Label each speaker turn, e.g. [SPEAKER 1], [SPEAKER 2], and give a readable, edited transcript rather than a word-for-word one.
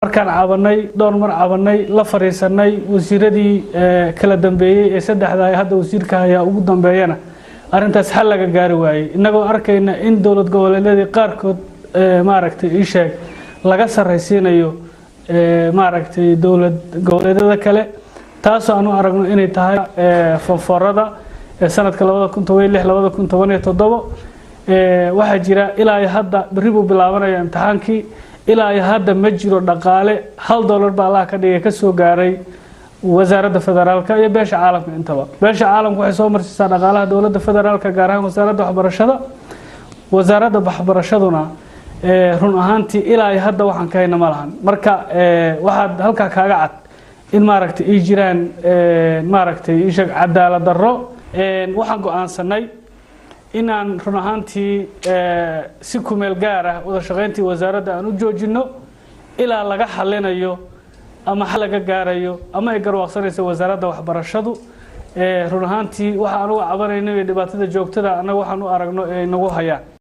[SPEAKER 1] Markaan cabanay, dhowr mar cabanay, la fariisanay wasiiradii kala dambeeyey ee saddexda ee hadda wasiirka ayaa ugu dambeeyana, arrintaas xal laga gaari waayey, innagoo arkayna in dowlad goboleedyadii qaarkood maaragtay ii sheeg laga sarraysiinayo maaragtay dowlad goboleedyada kale, taasoo aan u aragno inay tahay foforada ee sanadka 2016 2017. Waxaa jira ilaa iyo hadda, berri buu bilaabanaya imtixaankii, ilaa iyo hadda ma jiro dhaqaale $1 baa Allah ka dhigay ka soo gaaray wasaaradda federaalka iyo beesha caalamka intaba. Beesha caalamka waxay soo marsiisaa dhaqaalaha dowladda federaalka, gaar ahaan wasaaradda waxbarashada. Wasaaradda waxbarashaduna run ahaantii ilaa iyo hadda waxaan ka hayna ma lahan. Marka waxaad halkaa kaaga cad in maaragtay ii jiraan maaragtay ii sheeg cadaalad darro. Waxaan go-aansanay inaan run ahaantii si kumeel gaar ah wada shaqayntii wasaaradda aan u joojinno ilaa laga xalinayo ama xal laga gaarayo ama ay garwaaqsanayso wasaaradda waxbarashadu. Run ahaantii waxa anugu cabanayno iyo dhibaatada joogtada annaga waxaan u aragno ee nagu hayaan.